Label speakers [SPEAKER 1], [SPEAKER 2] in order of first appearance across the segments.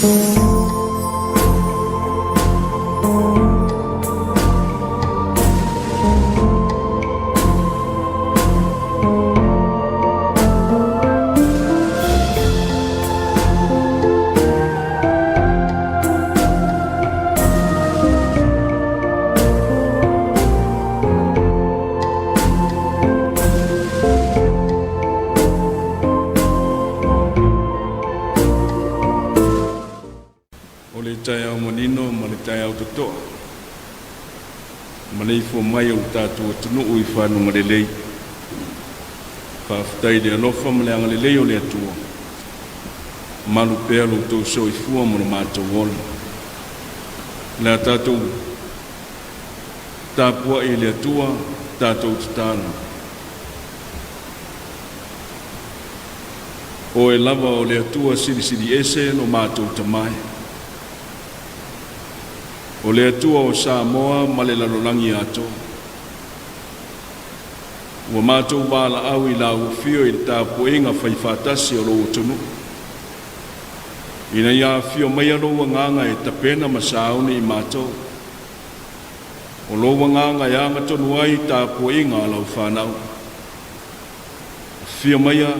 [SPEAKER 1] O le taeao manino ma le taeao totoa, maleifua mai o le tatou atunuu i fanuga lelei. Faafetai i le alofa ma le agalelei o le Atua, malu pea lo outou soifua ma lo matou ola. O le a tatou tapuai i le Atua, tatou tatalo. Oe lava o le Atua Silisili Ese lo matou Tamae, o le Atua o Samoa ma le lalolagi atoa. Ua matou valaau i Lau Afio i le tapuaiga faifaatasi a lou atunuu, ina ia afio maia lou Agaga e tapena ma sauni i matou. O lou Agaga e agatonu ai tapuaiga a lau fanau. Afio maia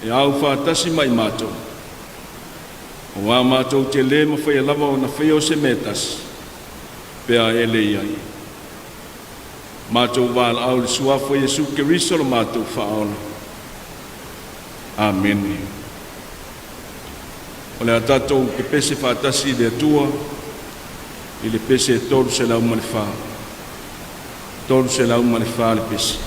[SPEAKER 1] e au faatasi ma i matou, aua matou te le mafaia lava ona faia o se mea e tasi, pe a e le i ai. Matou valaau i le Suafa o Iesu Keriso lo matou Faaola. Amene. O le a tatou pepese faatasi i le Atua i le pese 304. 304 le pese.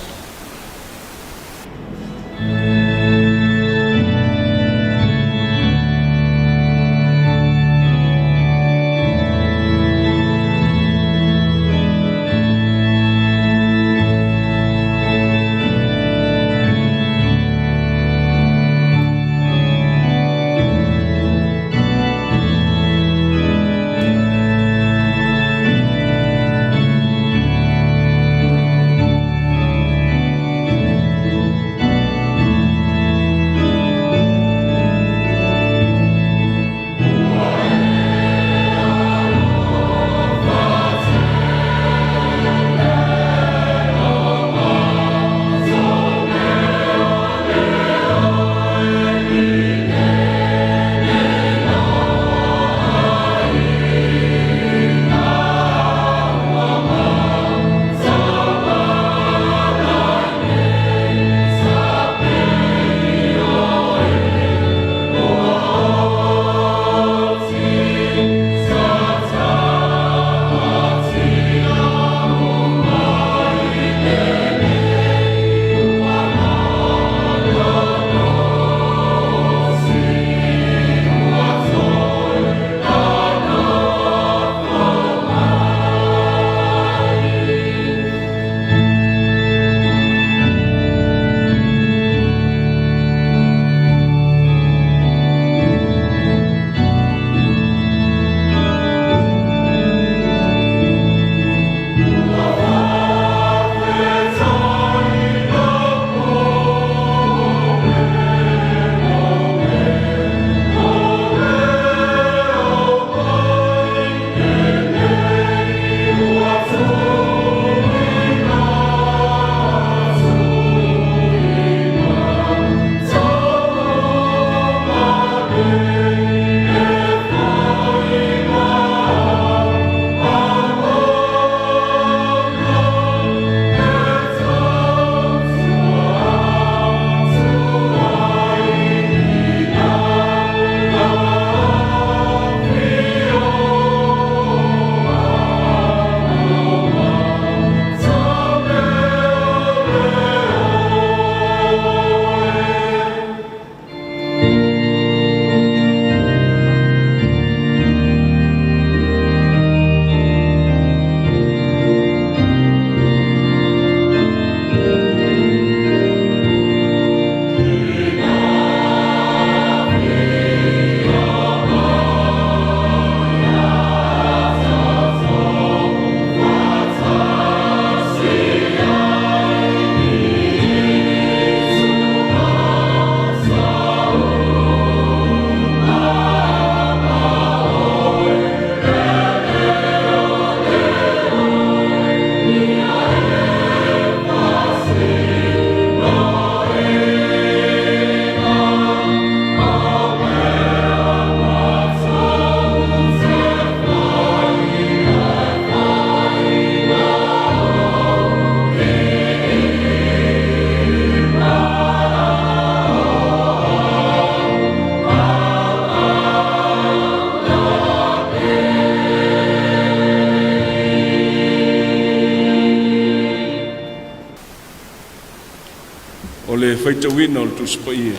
[SPEAKER 1] faitauina o le Tusi Paia.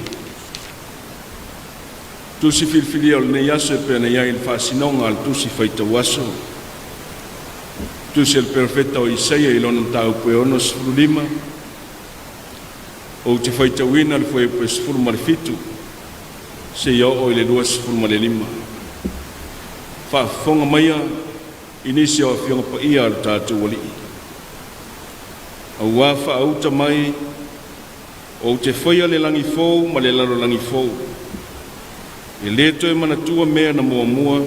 [SPEAKER 1] Tusi filifilia o lenei aso e pei ona i ai le faasinoga a le Tusi Faitau Aso. Tusi a le Perofeta o Isaia i lona mataupu e 65, ou te faitauina le fuaiupu e 17 seia oo i le 25. Faafofoga maia i nisi o Afioga Paia a lo tatou Alii, aua faauta mai ou te faia le lagi fou ma le lalolagi fou, e le toe manatua mea na muamua,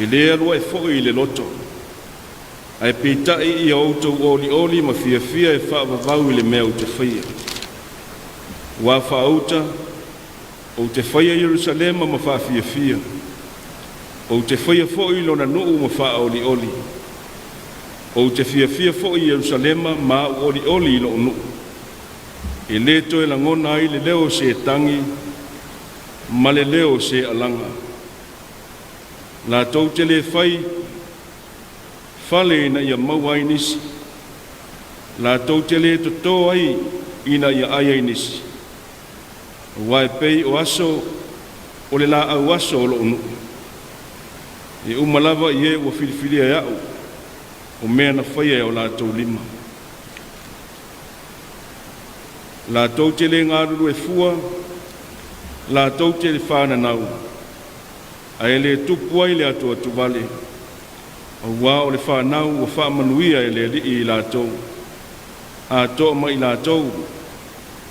[SPEAKER 1] e le alu ae foi i le loto, ae peitai ia outou olioli ma fiafia e faavavau i le mea ou te faia. Ua faauta ou te faia Ierusalema ma faafiafia, ou te faia foi lona nuu ma faaolioli. Ou te fiafia foi i Ierusalema ma au olioli i lou nuu. E le toe lagona ai le leo o se tagi ma le leo o se alaga. Latou te le fai fale ina ia maua ai nisi, latou te le toto ai ina ia ai ai nisi. Aua e pei o aso o le laau aso o lou nuu, e uma lava i e ua filifilia e a'u, o mea na faia e o latou lima. Latou te le galulue fua, latou te le fananau, ae le tupu ai le atuatuvale, aua o le fanau ua faamanuia e le Alii i latou, atoa ma i latou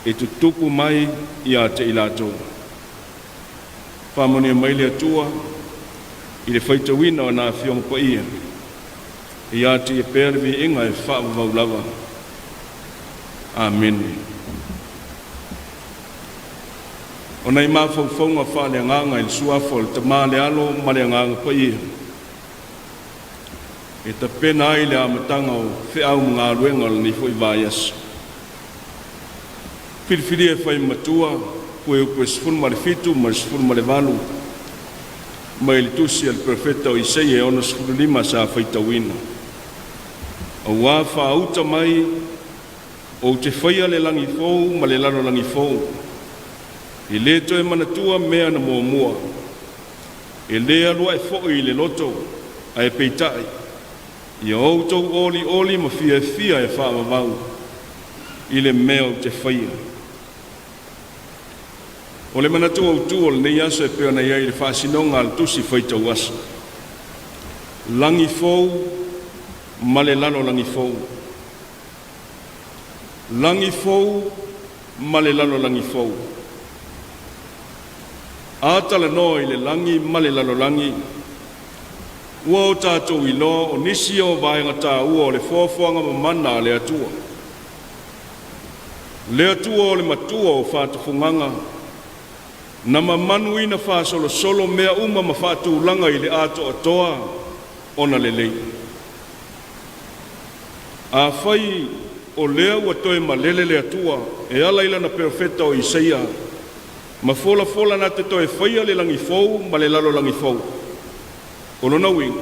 [SPEAKER 1] e tutupu mai ia te i latou. Faamanuia mai le Atua i le faitauina o ana Afioga Paia, ia te Ia pea le viiga e faavavau lava. Amene. O nai mafaufauga faaleagaga i le Suafa o le Tama, le Alo ma le Agaga Paia, e tapena ai le amataga o feau ma galuega o lenei foi vaiaso. Filifilia e fai matua Fuaiupu 17 ma le 18 mai le tusi a le Perofeta o Isaia e 65 sa faitauina. Aua faauta mai ou te faia le lagi fou ma le lalolagi fou, e le toe manatua mea na muamua, e le alu ae foi i le loto, ae peitai, ia outou olioli ma fiafia e faavavau i le mea ou te faia. O le manatu autu o lenei aso e pei ona i ai le faasinoga a le tusi faitau aso, lagi fou ma le lalolagi fou. Lagi fou ma le lalolagi fou. A talanoa i le lagi ma le lalolagi, ua o tatou iloa o nisi o vaega taua o le foafoaga mamana a le Atua. Le Atua o le Matua o faatufugaga, na mamanuina faasolosolo mea uma ma faatulaga i le atoatoa ona lelei. Afai o lea ua toe malele le Atua e ala i lana perofeta o Isaia ma folafola na te toe faia le lagi fou ma le lalolagi fou, o lona uiga,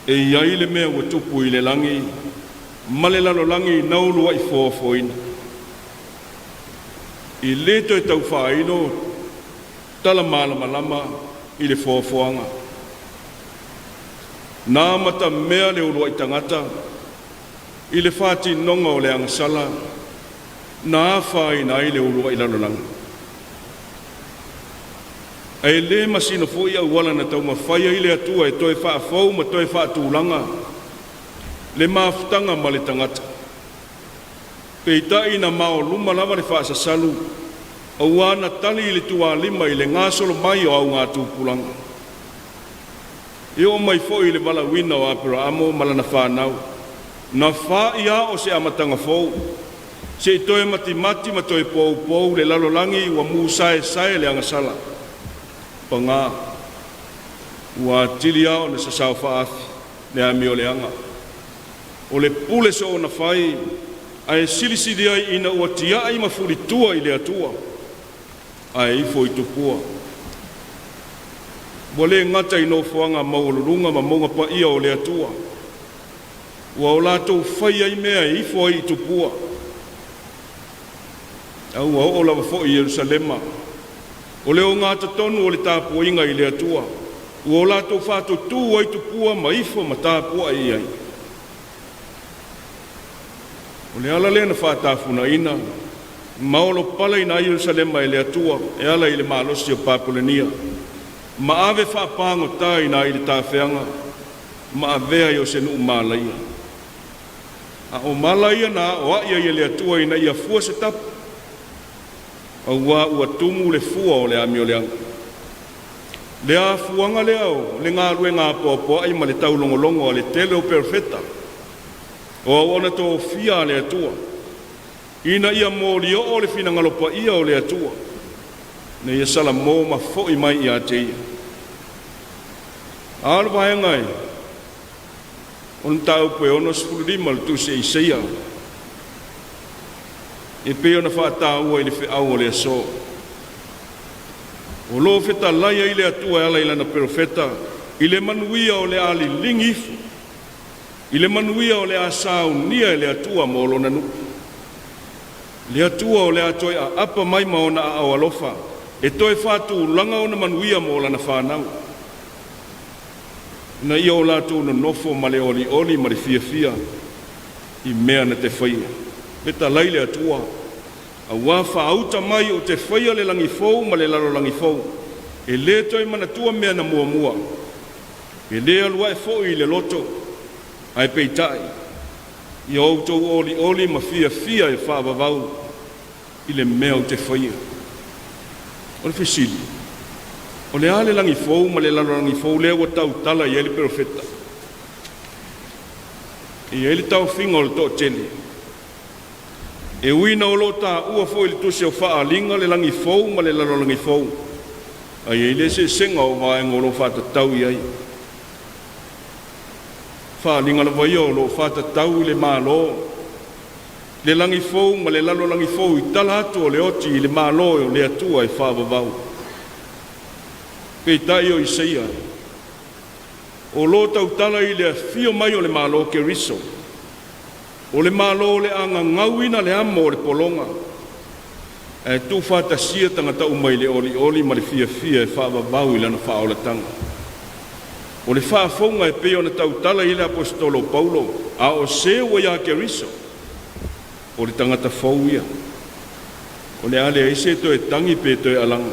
[SPEAKER 1] e i ai le mea ua tupu i le lagi ma le lalolagi na uluai foafoaina. E le toe tau faailo tala malamalama i le foafoaga. Na amatamea le uluai tagata i le faatinoga o le agasala na afaina ai le uluai lalolagi. Ae le masino foi auala na taumafai ai le Atua e toe faafou ma toe faatulaga le mafutaga ma le tagata. Peitai na maoluma lava le faasasalu, aua na tali i le tualima i le gasolo mai o augatupulaga. E oo mai foi i le valaauina o Aperamo ma lana fanau, na fai lava o se amataga fou, se i toe matimati ma toe poupou le lalolagi ua musaesae e le agasala. Paga, ua atili lava ona sasao faaafi le amioleaga o le pule soona fai, ae silisili ai ina ua tiai ma fulitua i le Atua ae ifo i tupua. Ua le gata i nofoaga maualuluga ma mauga paia o le Atua, ua o latou fai ai mea e ifo ai i tupua. A ua oo lava foi i Ierusalema, o le ogatotonu o le tapuaiga i le Atua, ua o latou faatutu ai tupua ma ifo ma tapuai i ai. O le ala lea na faatafunaina ma olopalaina ai Yelusalema e le Atua e ala i le malosi o Papulenia, ma ave faapagota ai i le tafeaga ma avea ai o se nuu malaia. A o mala ia na aoai ai e le Atua ina ia fua se tapu, auā ua tumu le fua o le amioleaga. Le afuaga lea o le galuega apoapoai ma le taulogologo a le tele o perofeta o auauna tofia a le Atua, ina ia molioo le finagalo paia o le Atua, ina ia salamo ma foi mai ia te Ia. A o le vaega e o le mataupu e 65 o le tusi a Isaia e pei ona faataua i le feau o le aso. O lo o fetalai ai le Atua e ala i lana perofeta i le manuia o le a liligi ifo, i le manuia o le a saunia e le Atua mo lona nuu. Le Atua o le a toe aapa mai ma ona aao alofa e toe faatulaga ona manuia mo lana fanau, ina ia o latou nonofo ma le olioli ma le fiafia i mea na te faia. Fetalai le Atua, auā faauta mai ou te faia le lagi fou ma le lalolagi fou, e le toe manatua mea na muamua, e le alu ae foi i le loto, ae peitai, ia outou olioli ma fiafia e faavavau i le mea ou te faia. O le fesili, o le a le lagi fou ma le lalolagi fou lea ua tautala i ai le perofeta? E i ai le taofiga o le toatele, e ui ina o lo o taua foi i le tusi o Faaaliga le lagi fou ma le lalolagi fou, ae i ai le eseesega o vaega o lo o faatatau i ai. O faaaliga lava ia o lo o faatatau i le Malo, le lagi fou ma le lalolagi fou i tala atu o le oti i le Malo o le Atua e faavavau. Peitai o Isaia o lo o tautala i le afio mai o le Malo Keriso, o le Malo o le a gagauina le amo o le pologa, ae tuufaatasia tagata uma i le olioli ma le fiafia e faavavau i lana faaolataga. O le faafouga e pei ona tautala i ai le Aposetolo o Paulo, a o se ua ia Keriso, o le tagata fou ia. O le a leai se toe tagi pe toe alaga,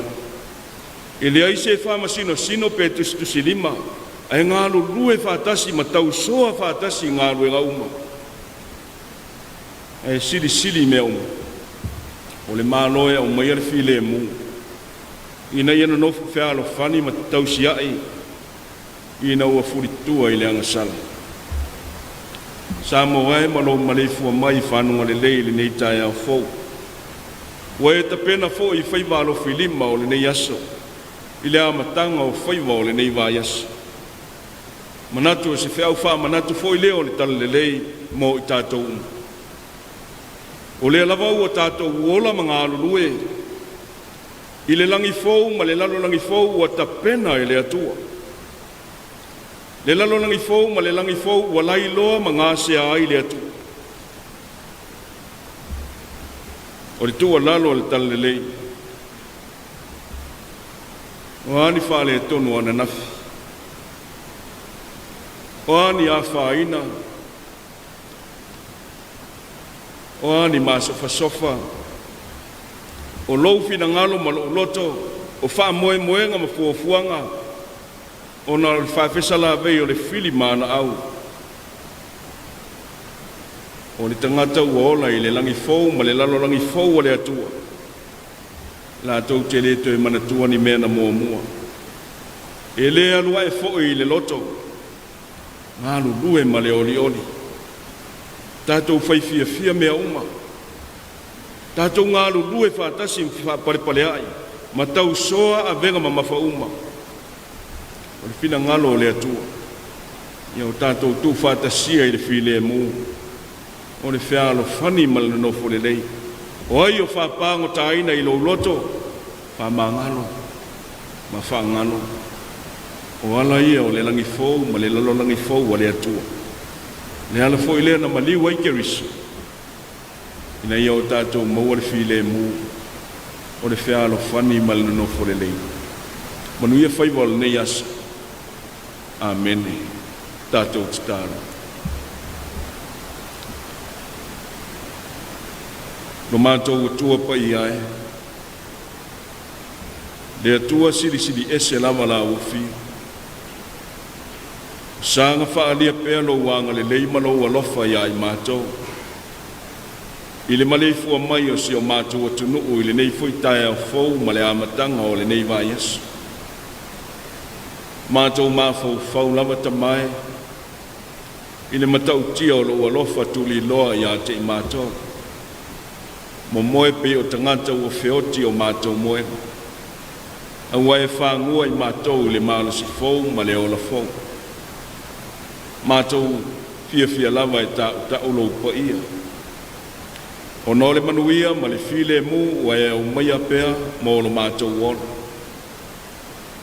[SPEAKER 1] e leai se faamasinosino pe tusitusilima, ae galulue faatasi ma tausoa faatasi i galuega uma, ae silisili i mea uma, o le Malo e aumaia le filemu, ina ia nonofo fealofani ma tausiai ina ua fulitua i le agasala. Samoa e ma lou maleifua mai i fanuga lelei i lenei taeao fou, ua e tapena foi faiva alofilima o lenei aso i le amataga o faiva o lenei vaiaso. Manatu o se feau faamanatu foi lea o le Talalelei mo i tatou uma. O lea lava ua tatou ola ma galulue i le lagi fou ma le lalolagi fou ua tapena e le Atua. Le lalolagi fou ma le lagi fou ua lailoa ma gasea ai le Atua. O le tuualalo a le Talalelei, o a ni faaletonu o ananafi, o a ni afaina, o a ni masofasofa, o lou finagalo ma lou loto, o faamoemoega ma fuafuaga, ona o le faafesalavei o le fili ma ana au, o le tagata ua ola i le lagi fou ma le lalolagi fou a le Atua, latou te le toe manatua ni mea na muamua, e le alu ae foi i le loto, galulue ma le olioli, tatou fai fiafia mea uma, tatou galulue faatasi ma faapalepaleai ma tausoa avega mamafa uma. O le finagalo o le Atua, ia o tatou tuufaatasia i le filemu, o le fealofani ma le nonofo lelei. O ai o faapagotaina i lou loto, faamagalo ma faagalo. O ala ia o le lagi fou ma le lalolagi fou a le Atua. Le ala foi lea na maliu ai Keriso, ina ia o tatou maua le filemu. o le fealofani ma le nonofo lelei. Manuia faiva o lenei aso. Amene. Tatou tatalo. Lo matou Atua paia e, le Atua silisili ese lava lau Afio, saga faaalia pea lou agalelei ma lou alofa ia i matou i le maleifua mai o si o matou atunuu i lenei foi taeao fou ma le amataga o lenei vaiaso. Matou mafaufau lava tamae i le matautia o lou alofa tuliloa ia te i matou, momoe pei o tagata ua feoti o matou moega, a ua e fagua i matou i le malosi fou ma le ola fou. Matou fiafia lava e tautau lou paia, ona o le manuia ma le filemu ua e aumaia pea mo lo matou ola.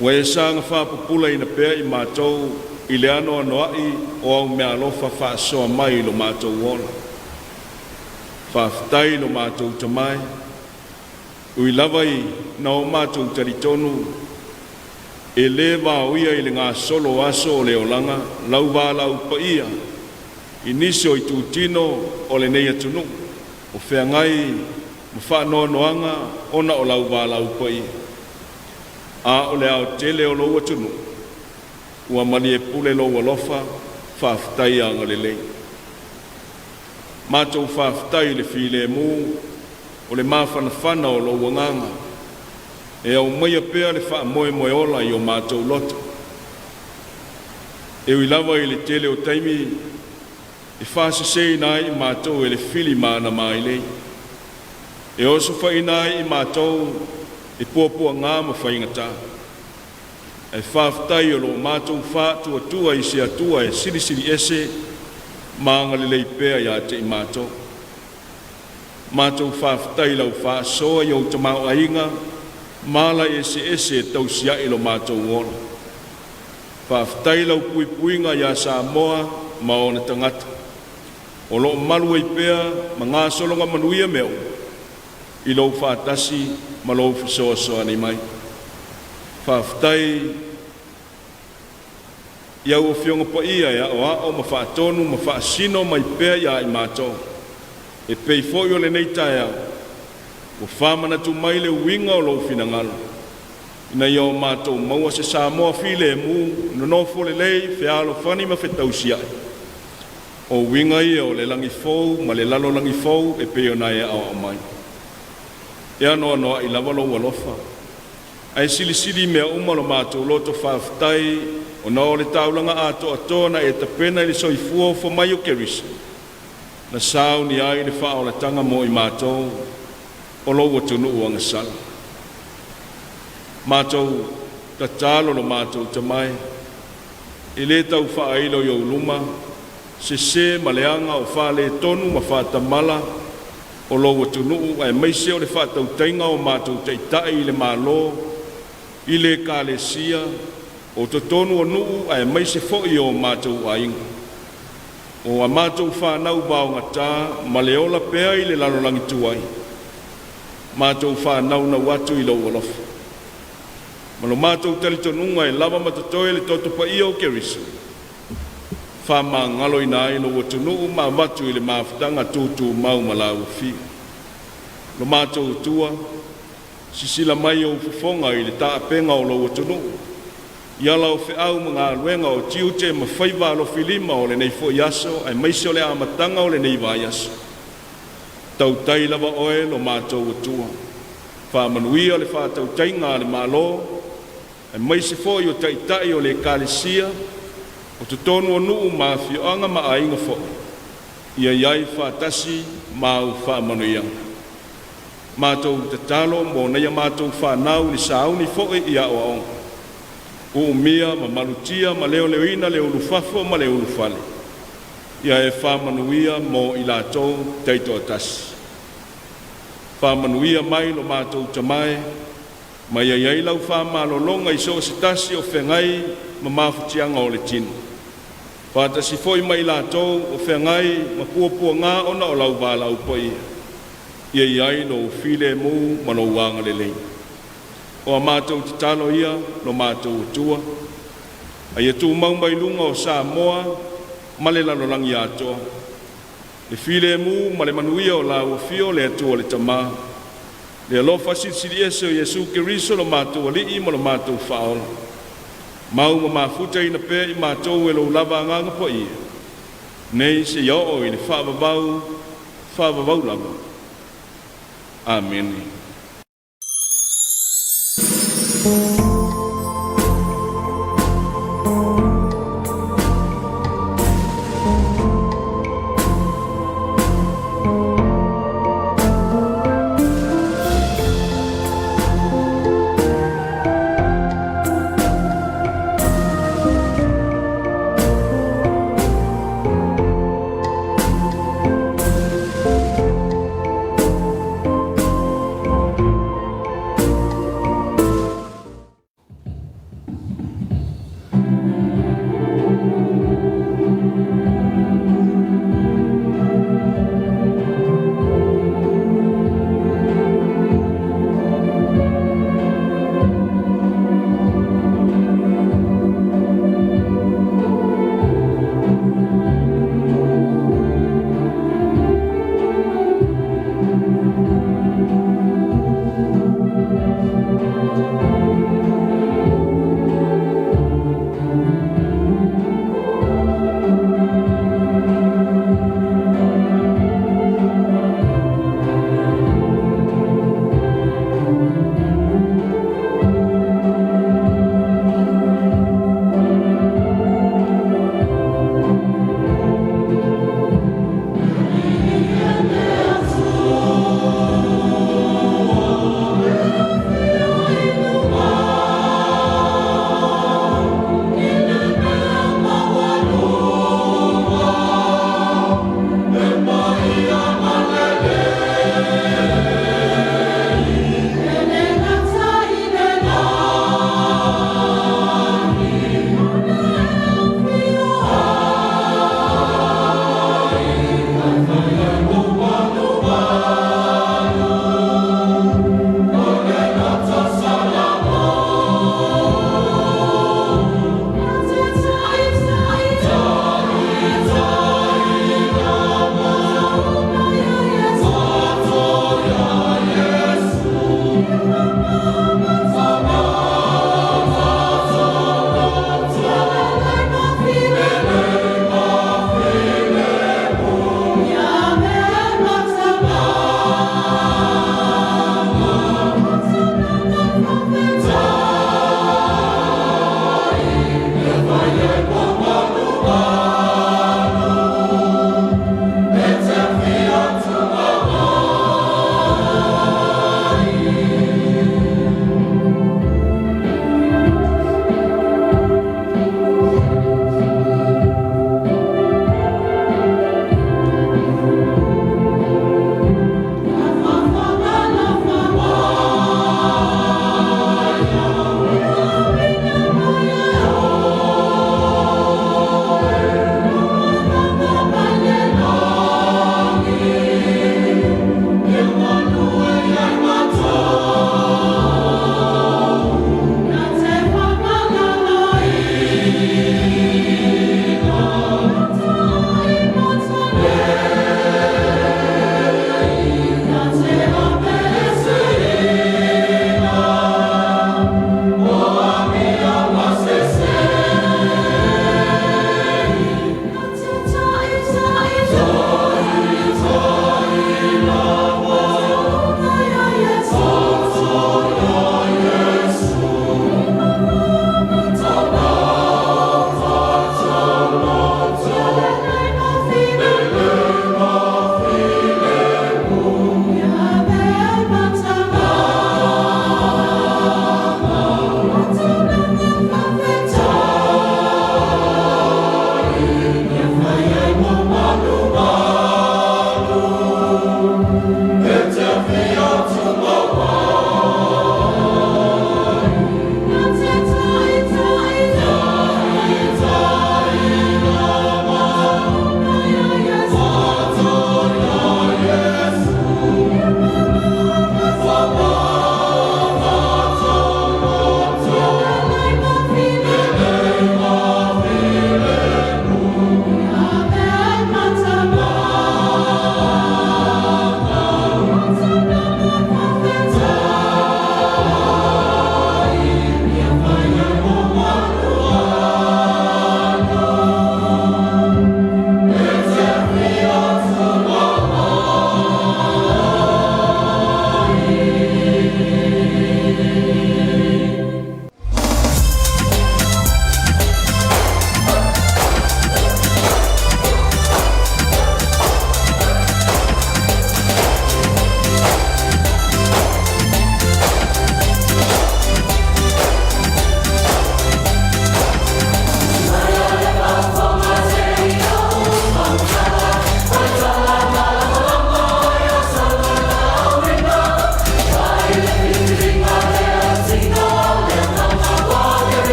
[SPEAKER 1] Ua e saga faapupulaina pea i matou i le anoanoai o au meaalofa faasoa mai i lo matou ola. Faafetai lo matou Tama e, ui lava ina o matou talitonu e le vaoia i le gasolo o aso o le olaga lau valaau paia i nisi o itutino o lenei atunuu o feagai ma faanoanoaga ona o lau valaau paia, a o le aotele o lou atunuu ua maliepule lou alofa. Faafetai agalelei. Matou faafetai i le filemu o le mafanafana o lou agaga e aumaia pea le faamoemoe ola i o matou loto. E ui lava i le tele o taimi e faaseseina ai i matou e le fili ma ana mailei, e osofaina ai i matou e puapuaga ma faigata, ae faafetai o lo o matou faatuatua i se Atua e silisili ese ma agalelei pea ia te i matou. Matou faafetai i lau faasoa i ou tamaoaiga ma ala eseese e tausi ai lo matou ola. Faafetai i lau puipuiga ia Samoa ma ona tagata, o lo o malu ai pea ma gasologa manuia mea uma i lou faatasi ma lou fesoasoani mai. Faafetai i au Afioga Paia e aoao ma faatonu ma faasino mai pea ia i matou, e pei foi o lenei taeao ua faamanatu mai le uiga o lou finagalo, ina ia o matou maua se Samoa filemu, nonofo lelei, fealofani ma fetausiai. O uiga ia o le lagi fou ma le lalolagi fou e pei ona e aoao mai. E anoanoai lava lou alofa, ae silisili mea uma lo matou loto faafetai ona o le taulaga atoatoa na e tapena i le soifua ofo mai o Keriso, na saunia ai le faaolataga mo i matou o lou atunuu agasala. Matou tatalo lo matou Tama e, e le tau faailo i ou luma sese ma leaga o faaletonu ma faatamala o lou atunuu, aemaise o le faatautaiga o matou taitai i le Malo, i le Ekalesia, o totonu o nuu aemaise foi o matou aiga, o a matou fanau vaogata ma le ola pea i le lalolagi tuai. Matou faanaunau atu i lou alofa ma lo matou talitonuga e lava ma totoe le toto paia o Keriso faamagaloina ai lou atunuu ma avatu i le mafutaga tutumau ma lau Afio. Lo matou Atua, sisila mai ou fofoga i le taapeina o lou atunuu i ala o feau ma galuega, o tiute ma faiva alofilima o lenei foi aso aemaise o le amataga o lenei vaiaso. Tautai lava Oe lo matou Atua, faamanuia le faatautaiga a le Malo aemaise foi o Taitai o le Ekalesia o totonu o nuu ma afioaga ma aiga foi, ia i ai faatasi ma au faamanuiaga. Matou tatalo mo nai a matou fanau i le sauni foi i aoaoga, uumia ma malutia ma leoleoina le ulufafo ma le ulufale, ia e faamanuia mo i latou taitoatasi. Faamanuia mai lo matou Tama e, ma ia i ai lau faamalologa i so o se tasi o feagai ma mafatiaga o le tino, faatasi foi ma i latou o feagai ma puapuaga ona o lau valaau paia. Ia i ai lou filemu ma lou agalelei. O a matou tatalo ia lo matou Atua, a ia tumau mai luga o Samoa ma le lalolagi atoa le filemu ma le manuia o lau Afio le Atua le Tama, le alofa Silisili Ese o Iesu Keriso lo matou Alii ma lo matou Faaola, mau ma mafutaina pea i matou e lou lava Agaga Paia, nei seia oo i le faavavau, faavavau lava. Amene.